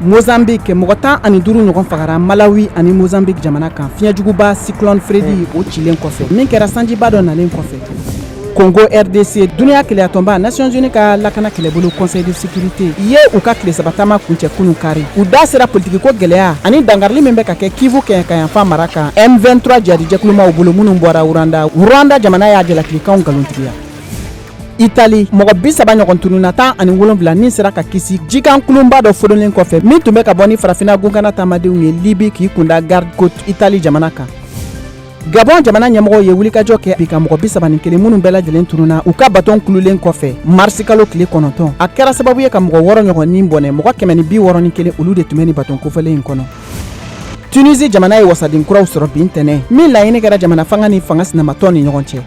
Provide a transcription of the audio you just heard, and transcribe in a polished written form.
Mozambique, mɔgɔ 15 ɲɔgɔn fagara Malawi ani Mozambique jamana kan, fiɲɛjuguba cyclone Freddy o cilen kɔfɛ, min kɛra sanjiba dɔ nalen kɔfɛ. Congo RDC, duniya kelenyatɔnba Nations Unies ka lakana kɛlɛbolo Conseil de sécurité ye u ka tile 3 taama kuncɛ kunun kari. U da sera politikiko gɛlɛya ani dankarili min bɛ ka kɛ Kivu kɛɲɛkayanfan mara kan M23 jihadijɛkulumaw bolo minnu bɔra Rwanda. Rwanda jamana y'a jalakilikanw nkalontigiya. Itali, mɔgɔ 30 ɲɔgɔn tununna, 17 ni sera ka kisi jikan kulunba dɔ fodonnen kɔfɛ min tun bɛ ka bɔ ni farafinna gunkana taamadenw ye Libi k'i kunda garde côte Itali jamana kan. Gabon jamana ɲɛmɔgɔw ye wulikajɔ kɛ bi ka mɔgɔ 31 minnu bɛɛ lajɛlen tununna u ka baton kululen kɔfɛ marisi kalo tile 9. A kɛra sababu ye ka mɔgɔ 6 ɲɔgɔn ni bɔnɛ. Mɔgɔ 161, olu de tun bɛ ni baton kofɔlen in kɔnɔ. Tunisie jamana ye wasaden kuraw sɔrɔ bi ntɛnɛn, min laɲini kɛra jamana fanga ni fanga sinamatɔn ni ɲɔgɔn cɛ.